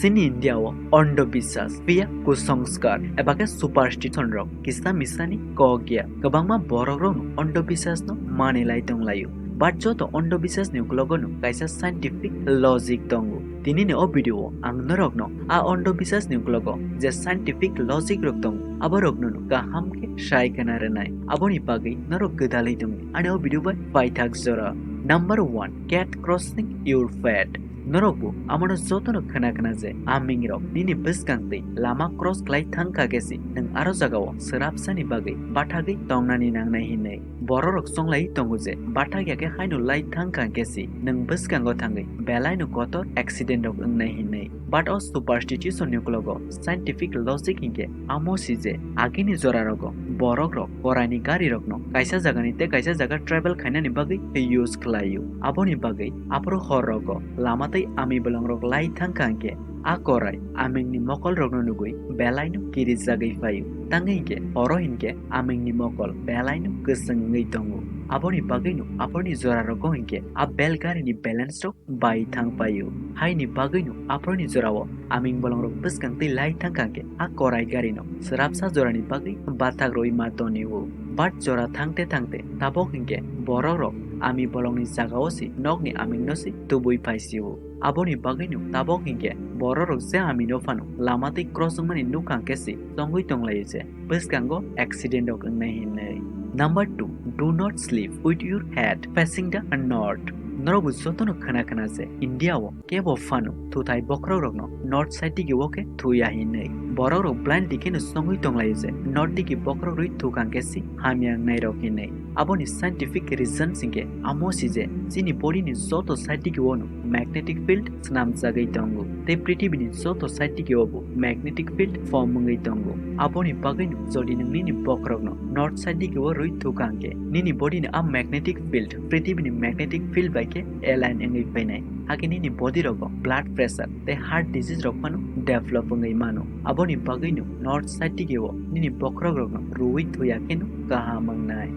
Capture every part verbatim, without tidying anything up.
Chini India o Andhbiswas, phiya Kusongskar, eba khe superstition rok kisa misani kok ya. Kwbangma borok rok no Andhbiswas no mani lai tong laio. But joto Andhbiswas ni uklogo no kaisa scientific logic tongo. Tini ni o video o ang norok no a Andhbiswas ni uklogo je scientific logic rok tongo, abo rok no kaham khe sai khna rwnai. Aboni bagwi norok gwdalwi tongdi ani o video bai paithak jora. Number one, cat crossing your path. Norok bo amano jotono khna khna je aming rok nini bwskang twi lama cross khlai thang kha khe si nwng aro jagao swrapsani bagwi bathagwi tongnani nangnai hinwi. Bororok chonglai tongo je bathak ya khe haino lai thang kha khe si nwng bwskango thangwi belai no kotor accident rok wngnai hinwi. But o superstition ni uklogo scientific logic hinkhe amo si je agini jora rogo borok rok korai ni gari rok no kaisa jaga ni tei kaisa jaga travel khainani bagwi use khlaio. Aboni bagwi aphuru hor rogo lama tei ami bolong rok lai thang kha hinkhe a korai aming ni mokol rok no nugwi belai no kirijagwi phaio. Tangwi hinkhe horo hinkhe aming ni mokol belai no kwchwng wngwi tongo. Aboni bagwi no aphuru ni jora rogo hinkhe a bel gari ni balance rok bai thang paio. Haini bagwino aphuruni jorao aming bolongrok bwskang twi lai thang kha khe a korai gari no swrapsa jorani bagwi bathak rwi ma tonio. But jora thangte thangte tabok hinkhe borok rok ami bolongni jagao si nokni aming no si tubui phaisio. Aboni bagwino tabok hinkhe borok rok je ami no phano lama twi cross wngmani nukha khe si tongwi tonglaio je bwskango accident rok wngnai hinwi. Number two, do not sleep with your head facing the north. Norok bo jotono khna khna je India o kebo phano thuthai bokhorok rokno north side digi o khe thuya hinwi. Borok rok blind dikhe no songwi tonglaio je north digi bokhorok rwi thukang khe si hamya wngnai rok hinwi. Aboni scientific reason singkhe amo si je chini body ni joto side digi o no magnetic field swnamjagwi tongo tei prithibini joto side digi o bo magnetic field form wngwi tongo. Aboni bagwino jodi nwng nini bokhorokno north side digi o rwi thukha hwnkhe nini body ni a magnetic field, prithibini magnetic field bai khe align wngwi phainai. Hakhe nini body rogo blood pressure tei heart disease rok phano develop wngwi mano. Aboni bagwino north side digi o nini bokhorokrokno rwi thuya kheno kaham wngnai.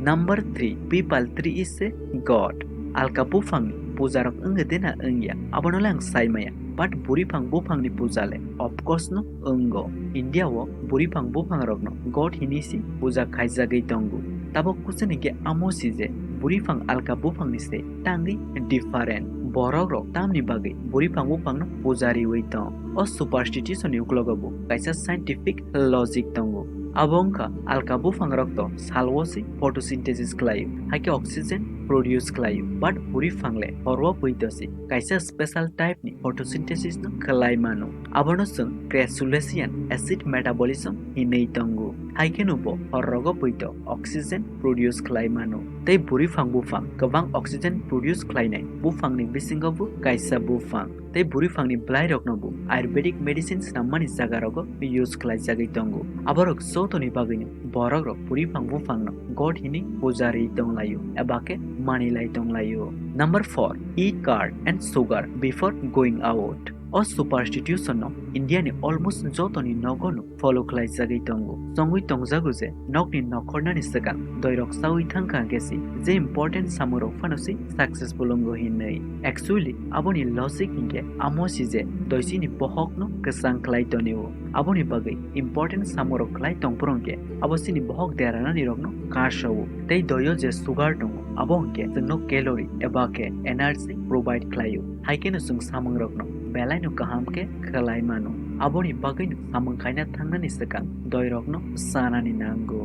Number three, peepal tree is a god. Alka buphangni pujarok wngwi de na wngya, abono le ang sai maya. But buriphang buphangni puja le of course no wngo. India o buriphang buphangrokno god hinwi si puja khaijagwi tongo. Tabok kuchwng hinkhe amo si je buriphang alka buphangni se tangwi different. Borokrok tamni bagwi buriphang buphangno puja riwi tong? O superstition ni uklogo bo kaisa scientific logic tongo. Abo wngkha alka buphangrok to salwo se photosynthesis khlaio, hakhe oxygen produce khlaio, but buriphang le horwo pwito se kaisa special type ni photosynthesis no khlai mano. Abono chwng crassulacean acid metabolism hinwi tongo. Hai kheno bo hor rogo pwito oxygen produce khlai mano. Tei buriphang buphang kwbang oxygen produce khlainai buphangni bisingo bo kaisa buphang. Tei buriphangni bwlairokno bo Ayurvedic medicine swnammani jagarogo use khlaijagwi tongo. Aborok jotoni bagwino borokrok buriphang buphangno god hinwi puja ri tonglaio eba khe mani lai tonglaio. Number four, eat curd and sugar before going out. O superstition no India ni almost jotoni nogo no follow khlaijagwi tongo. Chongwi tongjago je nokni nokhornani swkang doirok chawi thangkha hwnkhe si je important samungrok phano si successful wngo hinwi. Actually, aboni logic hinkhe amo si je doi chini bohokno kwchang khlai tonio. Aboni bagwi important samungrok khlai tongphuru hinkhe abo chini bohok deranani rokno kasao. Tei doio je sugar tongo, abo hinkhe chwngno calorie eba khe energy provide khlaio. Hai kheno chwng samungrokno belaino kaham khe khlai mano. Aboni bagwino samung khaina thangnani swkang doirokno chanani nango.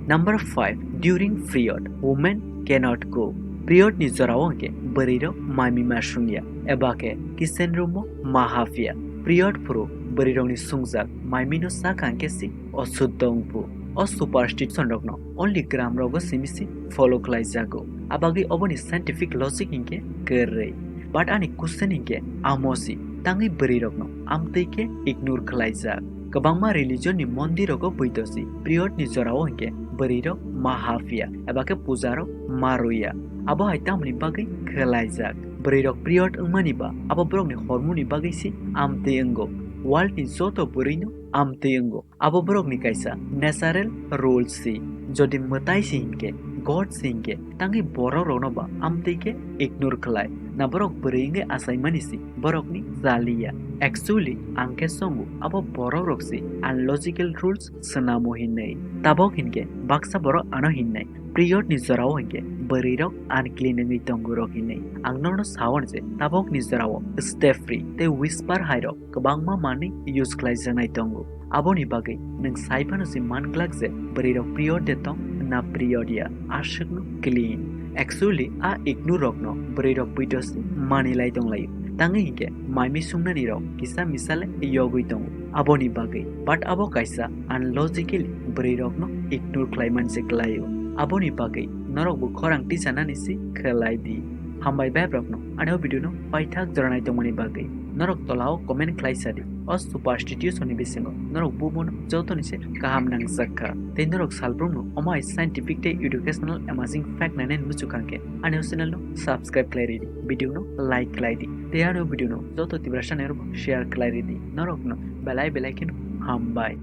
Number five, during period, women cannot cook. Period ni jorao hinkhe bwrwirok maimi ma sungya eba khe kitchen room o ma hapya. Period phuru bwrwirokni sungjak maimino sakha hinkhe si osuddho wngphu. O superstition rokno only gram rogo simi si follow khlaijago. Abagwi oboni scientific logic hinkhe kwrwi. But ani question hinkhe amo si tangwi bwrwirokno amtwi khe ignore khlaijak. Kwbangma religion ni mondir rogo pwito si period ni jorao hinkhe bwrwirok ma hapya eba khe pujarok ma rwya. Abo hai tamoni bagwi khlaijak? Bwrwirok period wngmani ba abo borokni hormone ni bagwi si amtwi wngo. World ni joto bwrwino amtwi wngo. Abo borokni kaisa natural rules si. Jodi mwtai si hinkhe God se hinkhe tangwi borok rokno ba amtwi khe ignore khlai. Na borok bwrwi wngwi achaimani se borokni chaliya. Actually ang khe songo abo borok rok se unlogical rules swnamo hinwi. Tabok hinkhe baksa borok ano hinnai period ni jorao hinkhe bwrwi rok unclean wngwi tongo rok hinwi. Ang norokno sao je tabok ni jorao stay free tei whisper hai rok kwbangma manwi use khlaijaknai tongo. Aboni bagwi nwng sai phano se man glak je bwrwi rok period de tong na period ya, aswkno clean. Actually a ignore rokno bwrwi rok poito se mani lai tong laio. Tangwi hinkhe mai mi sungnani rok kisa misa le yogwi tongo. Aboni bagwi but abo kaisa unlogically bwrwi rokno ignore khlai man se klaio. Aboni bagwi norok bo khorang tisanani se khlai di. Hambai beb rokno ani o video no paithak joranai tongmani bagwi. Norok tolao comment khlai sa di. O superstition ni bisingo norok bubono jotoni se kaham nangjak kha. Tei norok salbrumno omo hai scientific tei educational amazing fact nainani muchuk kha khe ani o channel no subscribe khlai ridi, video no like khlai di. Tei ani o video no joto Tiprasa nairok share khlai ridi. Norokno belai belai kheno hambai.